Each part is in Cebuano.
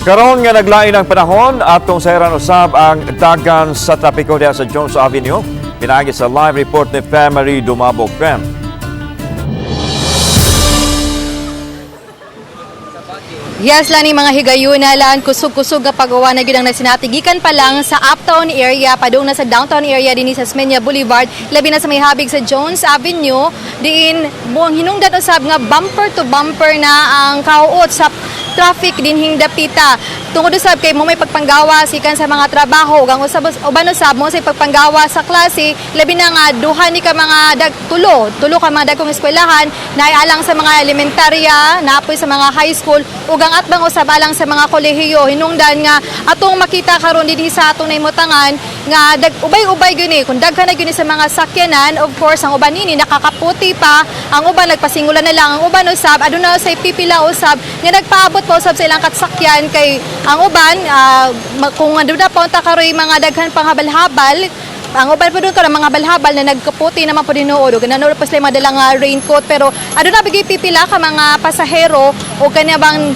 Karon nga naglain ang panahon, atong sayran usab ang dagan sa trapiko diha sa Jones Avenue. Pinaagi sa live report ni Family Dumabok. Fem. Yes, lani mga higayuna lan kusog-kusog nga pagawa na gyud ang nasinati gikan pa lang sa uptown area padung na sa downtown area dinhi sa Osmeña Boulevard, labi na sa may habig sa Jones Avenue, diin buong hinungdan usab nga bumper to bumper na ang kauot sa traffic dinhing dapita. Tungod usab kay mo may pagpanggawa sikan sa mga trabaho ug ang usab uban usab mo sa pagpanggawa sa klase, labi na nga duha ni ka mga dag tulo tulo ka mga dagkong eskwelahan na alang sa mga elementarya, naapoy sa mga high school ug ang atbang usab alang sa mga kolehiyo. Hinungdan nga atong makita karon dinhi sa atong naimutangan nga dag ubay-ubay gyud ni kung daghan na gyud ni sa mga sakyanan. Of course, ang uban nini nakakaputi pa, ang uban nagpasingulan na lang, ang uban usab aduna say pipila usab nga nagpaabot pa usab sa ilang katsakyan kay ang uban kung aduna pa unta karoy mga daghan pang habal-habal, ang uban po doon karon mga balhabal na nagkaputi naman po dinuod ug nanood pa sila mga dalang raincoat, pero aduna bigay pipila ka mga pasahero o kanya bang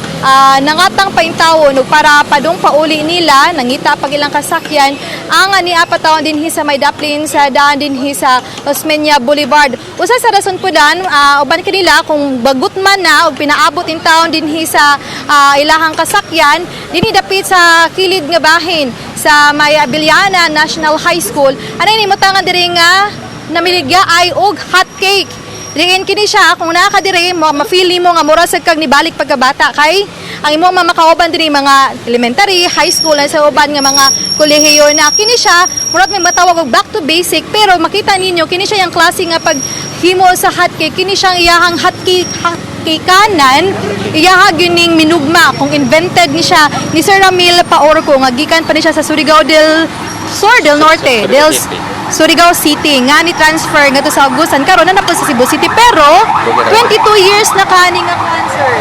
nangatang paintawon ug para padung pauli nila nangita pag ilang kasakyan ang ani apat taon dinhi sa may daplin sa daan dinhi sa Osmeña Boulevard. Usa sa rason po dan uban kanila kung bagut man na og pinaabot in taon dinhi sa ilahang kasakyan dinhi dapit sa kilid nga bahin sa may Abellana National High School, anay ni mutangan diri nga namiligya ay og hot cake. Diin kini siya kung naa ka diri mo ma-feel nimo nga mura sad kag nibalik pagkabata kay ang imong mga makauban diri mga elementary, high school na sa uban nga mga kolehiyo na kini siya murag may matawag og back to basic, pero makita ninyo kini siya yung klase nga paghimo sa hot cake, kini siyang iyahang hot cake kanan iyaha gyud ning minugma kung invented ni siya ni Sir Ramil Paorco nga gikan pa ni siya sa Surigao del Sur del Norte del Surigao City nga ni transfer ngadto sa Agusan, karon na po sa Cebu City, pero 22 years na kani nga kuan, sir.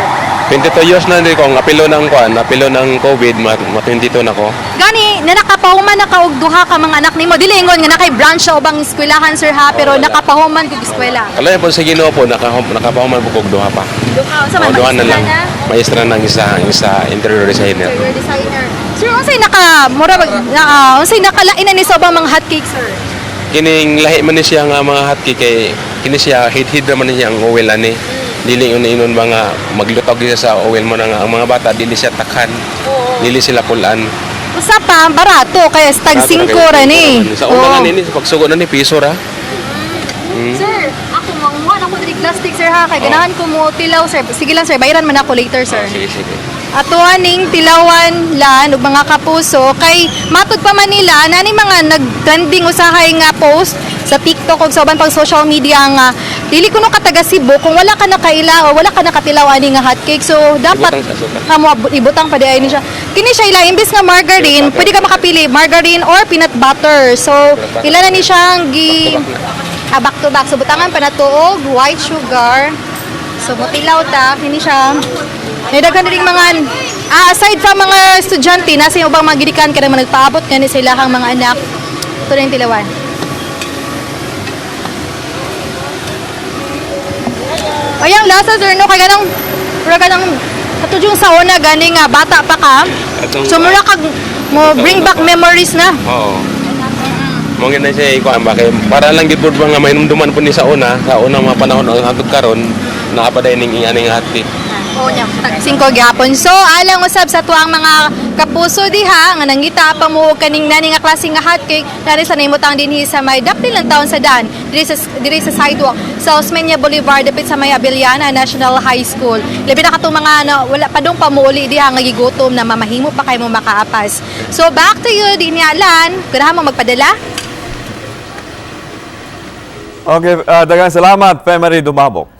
22 years na din ko, ang apilo ng kuan, apilo ng COVID, ma 22 na ko. Gani na nakapahuman na ka og duha ka mga anak nimo, dili ingon nga nakay branch sa ubang eskwelahan, sir, ha, pero Oo, wala. Nakapahuman kog eskwela. Kalaya po sa Ginoo po, nakapahuman po kog duha pa. Duha unsa man O, duha na maestra lang. na? Maestra ng isa, ang isa interior designer. Interior designer. Sir, unsay naka mura na unsay nakalain na ni sa ubang mga hotcake, sir? Kining lahi man ni siya nga mga hotcake kay kini siya hid-hid naman ni siya ang oil ani. Dili yun inon mga maglutog siya sa oil mo na nga ang mga bata dili siya takhan. Dili sila pulan. Usa pa barato kay tag 5 ra ni. Sa una Oo. nga nini sa pagsugo na ni piso ra. Sir, ako manguha na ko diri plastic, sir, ha, kay ganahan ko mo tilaw, sir. Sige lang, sir, bayaran man ako later, sir. Oh, sige sige. Ato aning tilawan lan ug mga kapuso kay matud pa man nila nani mga nag-trending usahay nga post sa TikTok ug sa uban pang social media nga dili kuno ka taga Cebu kung wala ka nakaila o wala ka nakatilaw ani nga hotcake. So dapat Ibutang sa asukar. ha mo ibutang pa di ay ni siya. Kini siya ila imbes nga margarine, Peanut butter. pwede ka makapili margarine or peanut butter. So Peanut butter. ila na ni siyang gi Back to back na. Ah, back to back. So butangan pa na tuog, white sugar. So motilaw ta kini siya. May daghan ding mga aside from mga estudyante, nasa yung ubang mga gidikan kada man nagpaabot gani sa ilahang mga anak. Ito na yung tilawan. Ay, ang lasa, sir, no? Kaya ganang, mura ganang, katulad yung sa una, gani nga, bata pa ka. So, mura kag, mo bring back memories na. Oo. Mo na siya ikuan ba kay para lang gid pud ba nga mainumduman po ni sa una mga panahon ang hangtod karon nakapaday ning aning hotcake. Oo niya, tag 5 gyapon. So, alang usab sa tuang mga kapuso diha nga nangita pa mo og kaning nani nga klase nga hotcake nari sa nahimutang dinhi sa may dapil ng taon sa dan diri sa sidewalk sa Osmeña Boulevard dapit sa may Abellana National High School. Labi na katong mga na, wala pa dong pamuuli diha nga gigutom na mamahimo pa kay mo makaapas. So back to you dinhi, Alan. Ganahan mo magpadala? Okay, daghang salamat, Femery Dumabok.